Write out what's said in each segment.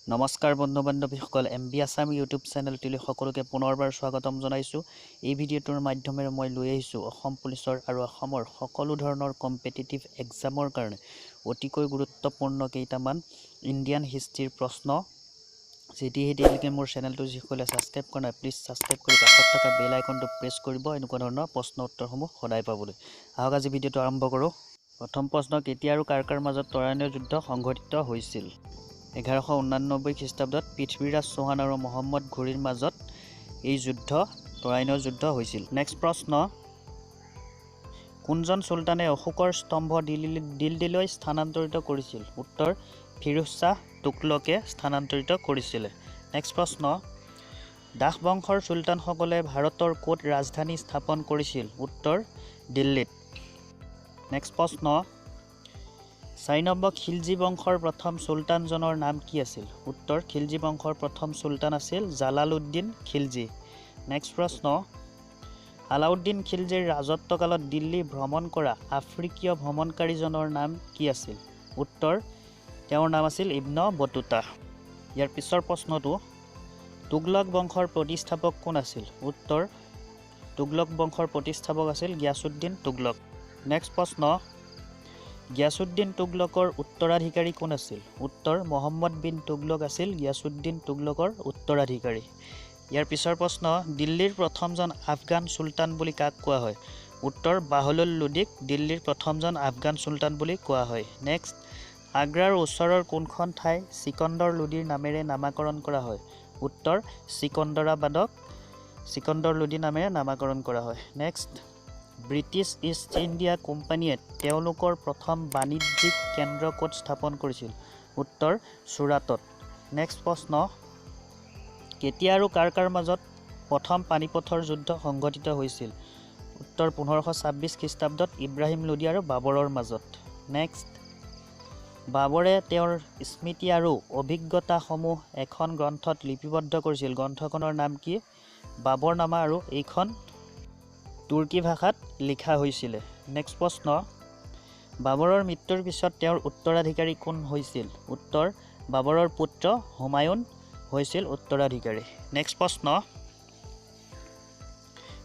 নমস্কাৰ বন্ধু বান্ধৱীসকল, M B Assam YouTube চেনেলটোলৈ সকলোকে পুনৰবাৰ স্বাগতম জনাইছোঁ। এই ভিডিঅ'টোৰ মাধ্যমেৰে মই লৈ আহিছোঁ অসম পুলিচৰ আৰু অসমৰ সকলো ধৰণৰ কম্পিটিটিভ এক্সামৰ কাৰণে অতিকৈ গুৰুত্বপূৰ্ণ কেইটামান ইণ্ডিয়ান হিষ্ট্ৰীৰ প্ৰশ্ন। যদিহে এতিয়ালৈকে মোৰ চেনেলটো যিসকলে ছাবস্ক্ৰাইব কৰা নাই, প্লিজ ছাবস্ক্ৰাইব কৰি কাষত থকা বেল আইকনটো প্ৰেছ কৰিব, এনেকুৱা ধৰণৰ প্ৰশ্ন উত্তৰসমূহ সদায় পাবলৈ। আহক, আজি ভিডিঅ'টো আৰম্ভ কৰোঁ। প্ৰথম প্ৰশ্ন, কেতিয়া আৰু কাৰ কাৰ মাজত তৰাইনৰ যুদ্ধ সংঘটিত হৈছিল? 1189 খ্ৰীষ্টাব্দত পৃথ্বীৰাজ চৌহান আৰু মহম্মদ ঘোৰীৰ মাজত এই যুদ্ধ, তৰাইনৰ যুদ্ধ হৈছিল। নেক্সট প্ৰশ্ন, কোনজন চুলতানে অশোকৰ স্তম্ভ দিল্লীলৈ স্থানান্তৰিত কৰিছিল? উত্তৰ, ফিৰোজ শ্বাহ তুগলকে স্থানান্তৰিত কৰিছিলে। নেক্সট প্ৰশ্ন, দাস বংশৰ চুলতানসকলে ভাৰতৰ ক'ত ৰাজধানী স্থাপন কৰিছিল? উত্তৰ, দিল্লীত। নেক্সট প্ৰশ্ন, 4 নম্বৰ, খিলজী বংশৰ প্ৰথম চুলতানজনৰ নাম কি আছিল? উত্তৰ, খিলজী বংশৰ প্ৰথম চুলতান আছিল জালালুদ্দিন খিলজী। নেক্সট প্ৰশ্ন, আলাউদ্দিন খিলজীৰ ৰাজত্বকালত দিল্লী ভ্ৰমণ কৰা আফ্ৰিকীয় ভ্ৰমণকাৰীজনৰ নাম কি আছিল? উত্তৰ, তেওঁৰ নাম আছিল ইবন বটুতা। ইয়াৰ পিছৰ প্ৰশ্নটো, তুগলক বংশৰ প্ৰতিষ্ঠাপক কোন আছিল? উত্তৰ, তুগলক বংশৰ প্ৰতিষ্ঠাপক আছিল গিয়াছুদ্দিন তুগলক। নেক্সট প্ৰশ্ন, গিয়াছুদ্দিন তুগলকৰ উত্তৰাধিকাৰী কোন আছিল? উত্তৰ, মহম্মদ বিন তুগলক আছিল গিয়াছুদ্দিন তুগলকৰ উত্তৰাধিকাৰী। ইয়াৰ পিছৰ প্ৰশ্ন, দিল্লীৰ প্ৰথমজন আফগান চুলতান বুলি কাক কোৱা হয়? উত্তৰ, বাহলুল লোদিক দিল্লীৰ প্ৰথমজন আফগান চুলতান বুলি কোৱা হয়। নেক্সট, আগ্ৰাৰ ওচৰৰ কোনখন ঠাই চিকন্দৰ লোদিৰ নামেৰে নামাকৰণ কৰা হয়? উত্তৰ, চিকন্দৰাবাদক চিকন্দৰ লোদি নামেৰে নামাকৰণ কৰা হয়। নেক্সট, ব্ৰিটিছ ইষ্ট ইণ্ডিয়া কোম্পানীয়ে তেওঁলোকৰ প্ৰথম বাণিজ্যিক কেন্দ্ৰ ক'ত স্থাপন কৰিছিল? উত্তৰ, চুৰাটত। নেক্সট প্ৰশ্ন, কেতিয়া আৰু কাৰ কাৰ মাজত প্ৰথম পানিপথৰ যুদ্ধ সংঘটিত হৈছিল? উত্তৰ, 1526 খ্ৰীষ্টাব্দত ইব্ৰাহিম লোদি আৰু বাবৰৰ মাজত। নেক্সট, বাবৰে তেওঁৰ স্মৃতি আৰু অভিজ্ঞতাসমূহ এখন গ্ৰন্থত লিপিবদ্ধ কৰিছিল। গ্ৰন্থখনৰ নাম কি? বাবৰনামা, আৰু এইখন তুৰ্কী ভাষাত লিখা হৈছিলে। নেক্সট প্ৰশ্ন, বাবৰৰ মৃত্যুৰ পিছত তেওঁৰ উত্তৰাধিকাৰী কোন হৈছিল? উত্তৰ, বাবৰৰ পুত্ৰ হুমায়ুন হৈছিল উত্তৰাধিকাৰী। নেক্সট প্ৰশ্ন,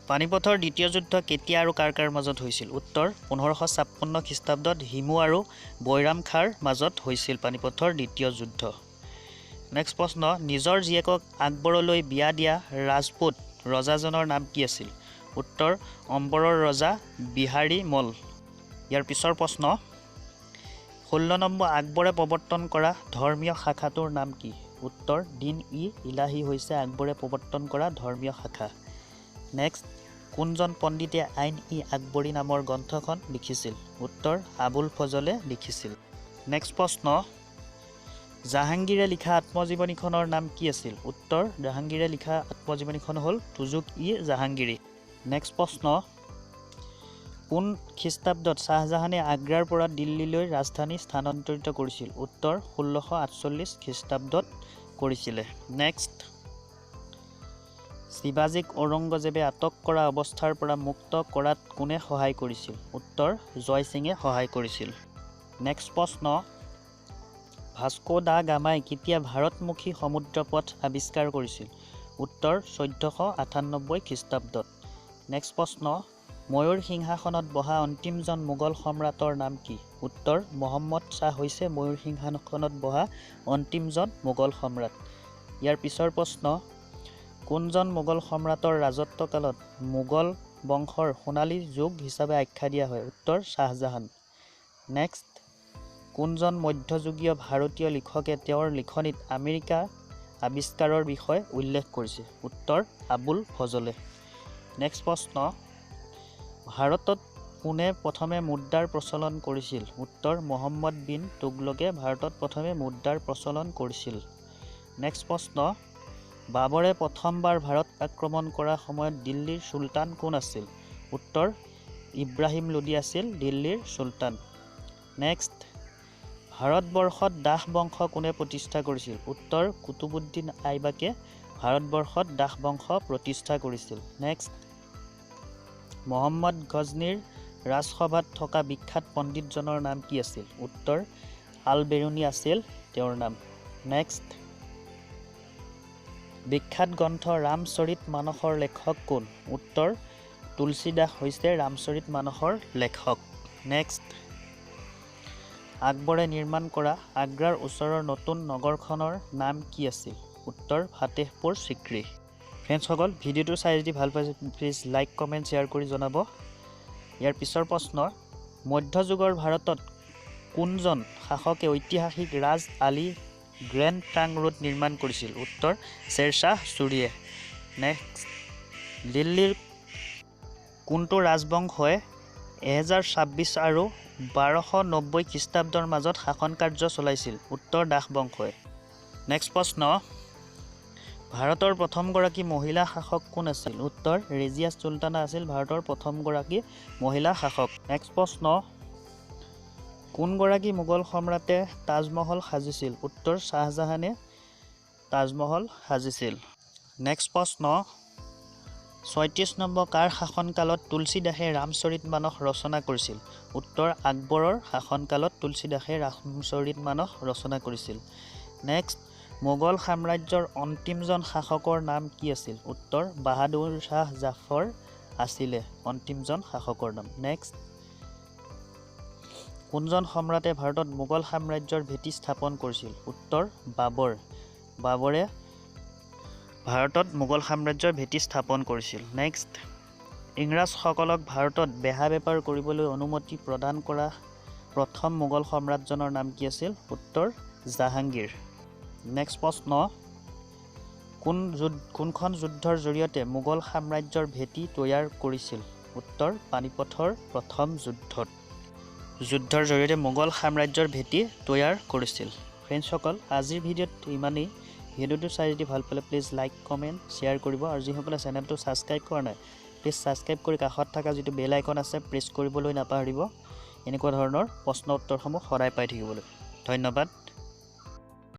পানিপথৰ দ্বিতীয় যুদ্ধ কেতিয়া আৰু কাৰ কাৰ মাজত হৈছিল? উত্তৰ, 1556 খ্ৰীষ্টাব্দত হিমু আৰু বৈৰাম খাঁৰ মাজত হৈছিল পানিপথৰ দ্বিতীয় যুদ্ধ। নেক্সট প্ৰশ্ন, নিজৰ জীয়েকক আকবৰলৈ বিয়া দিয়া ৰাজপুত ৰজাজনৰ নাম কি আছিল? উত্তৰ, অম্বৰৰ ৰজা বিহাৰী মল। ইয়াৰ পিছৰ প্ৰশ্ন, 16 নম্বৰ, আকবৰে প্ৰৱৰ্তন কৰা ধৰ্মীয় শাখাটোৰ নাম কি? উত্তৰ, দিন ই ইলাহী হৈছে আকবৰে প্ৰৱৰ্তন কৰা ধৰ্মীয় শাখা। নেক্সট, কোনজন পণ্ডিতে আইন ই আকবৰী নামৰ গ্ৰন্থখন লিখিছিল? উত্তৰ, আবুল ফজলে লিখিছিল। নেক্সট প্ৰশ্ন, জাহাংগীৰে লিখা আত্মজীৱনীখনৰ নাম কি আছিল? উত্তৰ, জাহাংগীৰে লিখা আত্মজীৱনীখন হ'ল তুজুক ই জাহাংগীৰী। নেক্সট প্ৰশ্ন, কোন খ্ৰীষ্টাব্দত শ্বাহজাহানে আগ্ৰাৰ পৰা দিল্লীলৈ ৰাজধানী স্থানান্তৰিত কৰিছিল? উত্তৰ, 1648 খ্ৰীষ্টাব্দত কৰিছিলে। নেক্সট, শিৱাজীক ঔৰংগজেবে আটক কৰা অৱস্থাৰ পৰা মুক্ত কৰাত কোনে সহায় কৰিছিল? উত্তৰ, জয়সিঙে সহায় কৰিছিল। নেক্সট প্ৰশ্ন, ভাস্কো দা গামাই কেতিয়া ভাৰতমুখী সমুদ্ৰপথ আৱিষ্কাৰ কৰিছিল? উত্তৰ, 1498 খ্ৰীষ্টাব্দত। নেক্সট প্ৰশ্ন, ময়ূৰ সিংহাসনত বহা অন্তিমজন মোগল সম্ৰাটৰ নাম কি? উত্তৰ, মহম্মদ শ্বাহ হৈছে ময়ূৰ সিংহাসনত বহা অন্তিমজন মোগল সম্ৰাট। ইয়াৰ পিছৰ প্ৰশ্ন, কোনজন মোগল সম্ৰাটৰ ৰাজত্বকালত মোগল বংশৰ সোণালী যুগ হিচাপে আখ্যা দিয়া হয়? উত্তৰ, শ্বাহজাহান। নেক্সট, কোনজন মধ্যযুগীয় ভাৰতীয় লিখকে তেওঁৰ লিখনিত আমেৰিকা আৱিষ্কাৰৰ বিষয়ে উল্লেখ কৰিছে? উত্তৰ, আবুল ফজলে। নেক্সট প্ৰশ্ন, ভাৰতত কোনে প্ৰথমে মুদ্ৰাৰ প্ৰচলন কৰিছিল? উত্তৰ, মহম্মদ বিন তুগলকে ভাৰতত প্ৰথমে মুদ্ৰাৰ প্ৰচলন কৰিছিল। নেক্সট প্ৰশ্ন, বাবৰে প্ৰথমবাৰ ভাৰত আক্ৰমণ কৰাৰ সময়ত দিল্লীৰ চুলতান কোন আছিল? উত্তৰ, ইব্ৰাহিম লোদি আছিল দিল্লীৰ চুলতান। নেক্সট, ভাৰতবৰ্ষত দাস বংশ কোনে প্ৰতিষ্ঠা কৰিছিল? উত্তৰ, কুতুবুদ্দিন আইবাকে ভাৰতবৰ্ষত দাস বংশ প্ৰতিষ্ঠা কৰিছিল। নেক্সট, মহম্মদ গজনীৰ ৰাজসভাত থকা বিখ্যাত পণ্ডিতজনৰ নাম কি আছিল? উত্তৰ, আল বেৰুনী আছিল তেওঁৰ নাম। নেক্সট, বিখ্যাত গ্ৰন্থ ৰামচৰিত মানসৰ লেখক কোন? উত্তৰ তুলসীদাস হৈছে ৰামচৰিত মানসৰ লেখক। নেক্সট, আকবৰে নিৰ্মাণ কৰা আগ্ৰাৰ ওচৰৰ নতুন নগৰখনৰ নাম কি আছিল? উত্তৰ ফাতেহপুৰ চিক্ৰী। ফ্ৰেণ্ডছসকল, ভিডিঅ'টো চাই যদি ভাল পাইছে প্লিজ লাইক, কমেণ্ট, শ্বেয়াৰ কৰি জনাব। ইয়াৰ পিছৰ প্ৰশ্ন, মধ্যযুগৰ ভাৰতত কোনজন শাসকে ঐতিহাসিক ৰাজ আলী গ্ৰেণ্ড ট্ৰাংক ৰোড নিৰ্মাণ কৰিছিল? উত্তৰ শ্বেৰশ্বাহ চুৰিয়ে। নেক্সট, দিল্লীৰ কোনটো ৰাজবংশই 1026 আৰু 1290 খ্ৰীষ্টাব্দৰ মাজত শাসন কাৰ্য চলাইছিল? উত্তৰ দাস বংশই। নেক্সট প্ৰশ্ন, ভাৰতৰ প্ৰথমগৰাকী মহিলা শাসক কোন আছিল? উত্তৰ ৰেজিয়া চুলতানা আছিল ভাৰতৰ প্ৰথমগৰাকী মহিলা শাসক। নেক্সট প্ৰশ্ন, কোনগৰাকী মোগল সম্ৰাটে তাজমহল সাজিছিল? উত্তৰ শ্বাহজাহানে তাজমহল সাজিছিল। নেক্সট প্ৰশ্ন, 36 নম্বৰ, কাৰ শাসনকালত তুলসীদাসে ৰামচৰিত মানস ৰচনা কৰিছিল? উত্তৰ আকবৰৰ শাসনকালত তুলসীদাসে ৰামচৰিত মানস ৰচনা কৰিছিল। নেক্সট, মোগল সাম্ৰাজ্যৰ অন্তিমজন শাসকৰ নাম কি আছিল? উত্তৰ বাহাদুৰ শ্বাহ জাফৰ আছিলে অন্তিমজন শাসকৰ নাম। নেক্সট, কোনজন সম্ৰাটে ভাৰতত মোগল সাম্ৰাজ্যৰ ভেটি স্থাপন কৰিছিল? উত্তৰ বাবৰ। বাবৰে ভাৰতত মোগল সাম্ৰাজ্যৰ ভেটি স্থাপন কৰিছিল। নেক্সট, ইংৰাজসকলক ভাৰতত বেহা বেপাৰ কৰিবলৈ অনুমতি প্ৰদান কৰা প্ৰথম মোগল সম্ৰাটজনৰ নাম কি আছিল? উত্তৰ জাহাংগীৰ। নেক্সট প্ৰশ্ন, কোনখন যুদ্ধৰ জৰিয়তে মোগল সাম্ৰাজ্যৰ ভেটি তৈয়াৰ কৰিছিল? উত্তৰ পানিপথৰ প্ৰথম যুদ্ধৰ জৰিয়তে মোগল সাম্ৰাজ্যৰ ভেটি তৈয়াৰ কৰিছিল। ফ্ৰেণ্ডছসকল, আজিৰ ভিডিঅ'ত ইমানেই। ভিডিঅ'টো চাই যদি ভাল পালে প্লিজ লাইক, কমেণ্ট, শ্বেয়াৰ কৰিব আৰু যিসকলে চেনেলটো ছাবস্ক্ৰাইব কৰা নাই প্লিজ ছাবস্ক্ৰাইব কৰি কাষত থকা যিটো বেল আইকন আছে প্ৰেছ কৰিবলৈ নাপাহৰিব। এনেকুৱা ধৰণৰ প্ৰশ্ন উত্তৰসমূহ সদায় পাই থাকিবলৈ। ধন্যবাদ।